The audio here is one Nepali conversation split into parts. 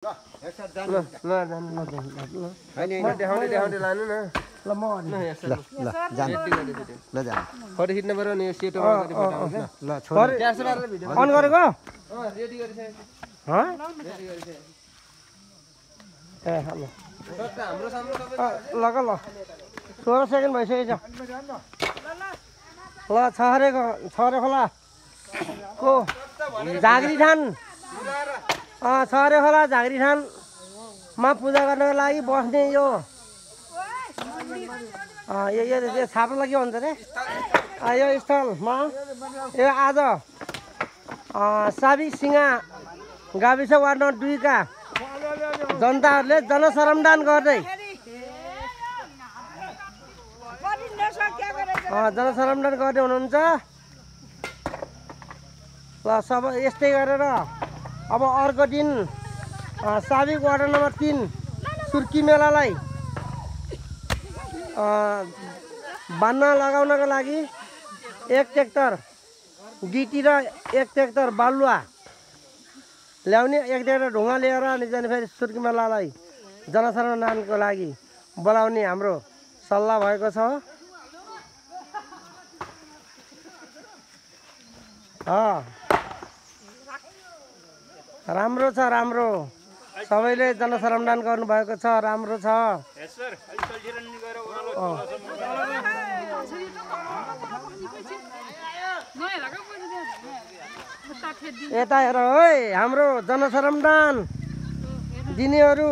देखाउने लानु न ल म फोटो खिच्नु पर्यो नि सेटो अन गरेको रेडी गरिसकेको ए ल हाम्रो सामने ल 16 सेकेन्ड भइसकेछ ल छहरे खोला को झाँक्री ठान छहरे खोला झाँक्री ठान मा पूजा गर्नको लागि बस्ने यो छाप्रोलाई के भन्छ रे यो स्थलमा यो आज साबिक सिंगा गाविस वार्ड नम्बर 2 का जनताहरूले जनसरमदान गर्दै जनसरमदान गर्दै हुनुहुन्छ ल सब यस्तै गरेर अब अर्को दिन साबिक वार्ड नम्बर 3 सुर्की मेलालाई बान्न लगाउनको लागि 1 ट्र्याक्टर गिटी र 1 ट्र्याक्टर बालुवा ल्याउने 1 ट्र्याक्टर ढुङ्गा लिएर अनि जाने फेरि सुर्की मेलालाई जनसरमदानको लागि बोलाउने हाम्रो सल्लाह भएको छ। राम्रो छ राम्रो सबैले जनसरमदान गर्नुभएको छ राम्रो छ। यता हेर है हाम्रो जनसरमदान दिनेहरू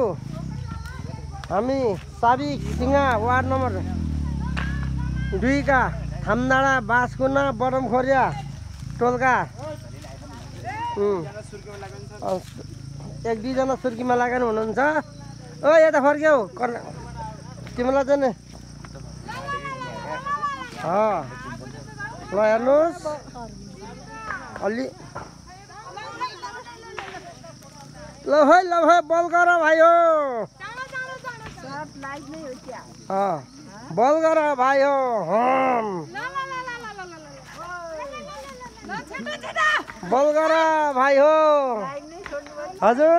हामी साबिक सिंगा वार्ड नम्बर 2 का थामडाँडा बासकुना बडमखोरिया टोलका 1-2 जना सुर्कीमा लागेर हुनुहुन्छ। ओ यता फर्क्यौ तिमीलाई चाहिँ ल हेर्नुहोस् अलि ल है बल गर भाइ हो बल गर भाइ हो बल गर भाइ हो हजुर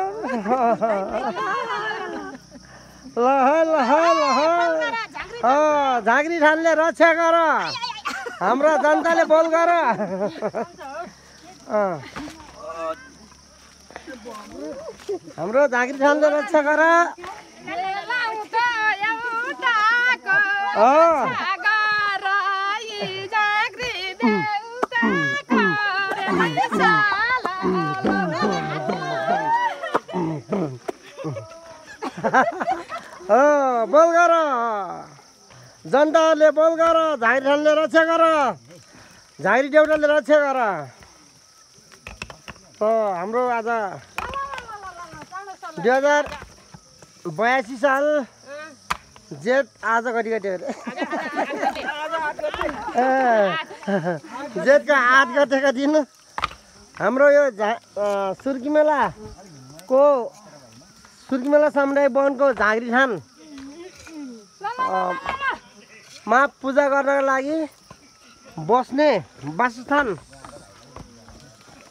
ल झाँक्री ठानले रक्षा गर हाम्रा जनताले बोल गर हाम्रो झाँक्री ठानले रक्षा गर बोल गर जनताहरूले बोल गर झाँक्री ठानले रक्षा गर झाँक्री देउटाले रक्षा गर। हाम्रो आज 2082 साल जेठ आज कति गते जेठका 8 गतेका दिन हाम्रो यो सुर्की मेला सामुदायिक वनको झाँक्री ठान मा पूजा गर्नको लागि बस्ने वासस्थान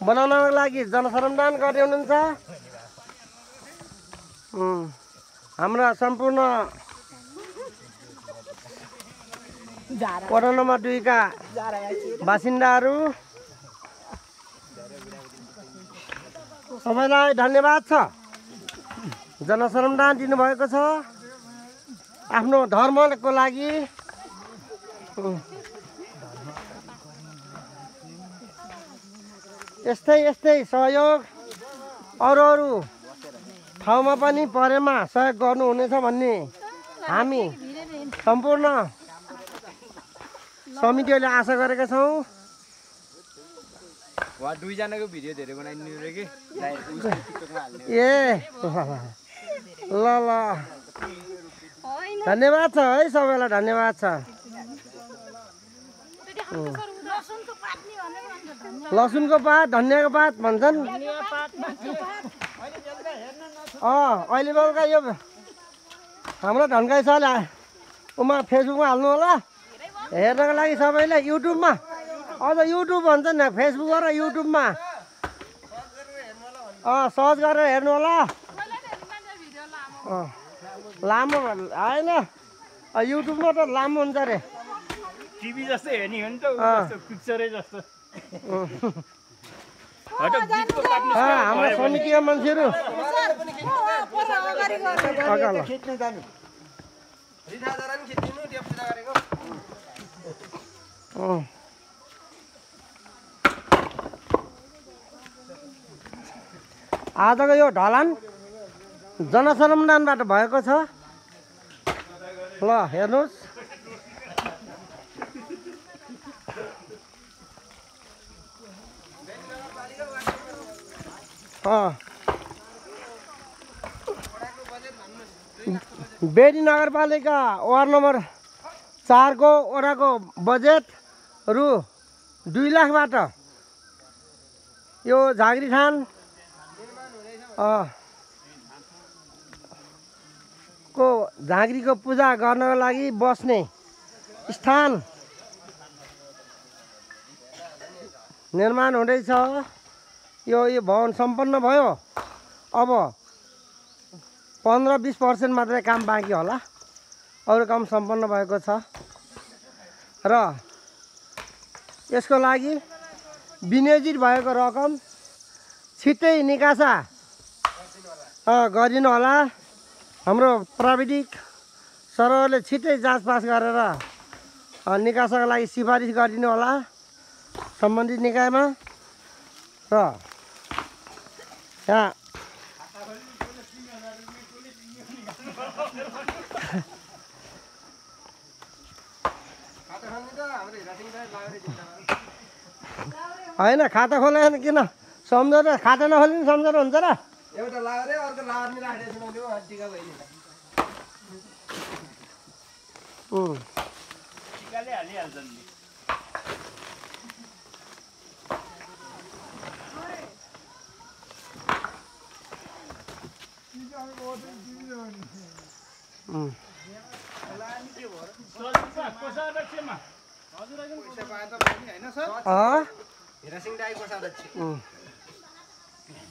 बनाउनको लागि जनसरमदान गर्दै हुनुहुन्छ। हाम्रा सम्पूर्ण वार्ड नम्बर 2 का बासिन्दाहरू सबैलाई धन्यवाद छ जनसरमदान दिनुभएको छ आफ्नो धर्मको लागि। यस्तै सहयोग अरू ठाउँमा पनि परेमा सहयोग गर्नुहुनेछ भन्ने हामी सम्पूर्ण समितिहरूले आशा गरेका छौँ। वा 2 जनाको भिडियो धेरै बनाइदिनु रे के ए ल धन्यवाद छ है सबैलाई धन्यवाद छ। लसुनको पात धनियाको पात भन्छन्। अहिले बेलुका यो हाम्रो धनकाई सरले फेसबुकमा हाल्नु होला हेर्नको लागि सबैले युट्युबमा अझ युट्युब भन्छ नि फेसबुक र युट्युबमा सर्च गरेर हेर्नु होला। लामो होइन युट्युबमा त लामो हुन्छ अरे टिभी जस्तै हेर्ने हो नि त पिक्चरै जस्तो हाम्रो समितिका मान्छेहरू रिठा जरा नि खिच्दिनु त्यो पूजा गरेको आजको यो ढलान जनसरमदानबाट भएको छ ल हेर्नुहोस् बेडी नगरपालिका वार्ड नम्बर 4 को वडाको बजेट रु 2 लाखबाट यो झाँक्री थान को झाँक्रीको पूजा गर्नको लागि बस्ने स्थान निर्माण हुँदैछ यो भवन सम्पन्न भयो अब 15-20% मात्रै काम बाँकी होला अरू काम सम्पन्न भएको छ र यसको लागि विनियोजित भएको रकम छिट्टै निकासा गरिनु होला हाम्रो प्राविधिक सरहरूले छिट्टै जाँचपास गरेर निकासाको लागि सिफारिस गरिदिनु होला सम्बन्धित निकायमा र यहाँ होइन खाता खोलेन किन सम्झौता खाता नखोले नि सम्झौता हुन्छ र एउटा लाएर अर्को लाएर नि राखेको छु मैले टिका भइदिनु टिकाले हालिहाल्छ नि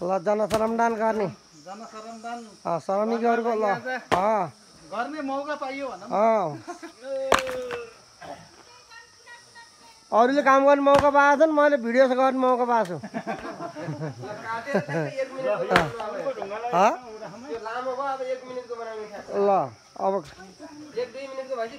ल जनसरमदान गर्ने श्रमिकहरूको ल गर्ने मौका पाइयो भनौँ अरूले काम गर्ने मौका पाएको छ नि मैले भिडियो गर्ने मौका पाएको छु काटेर 1 मिनेटको लामो भयो अब 1 मिनेटको बनाउने ल अब 1-2 मिनेटको भएपछि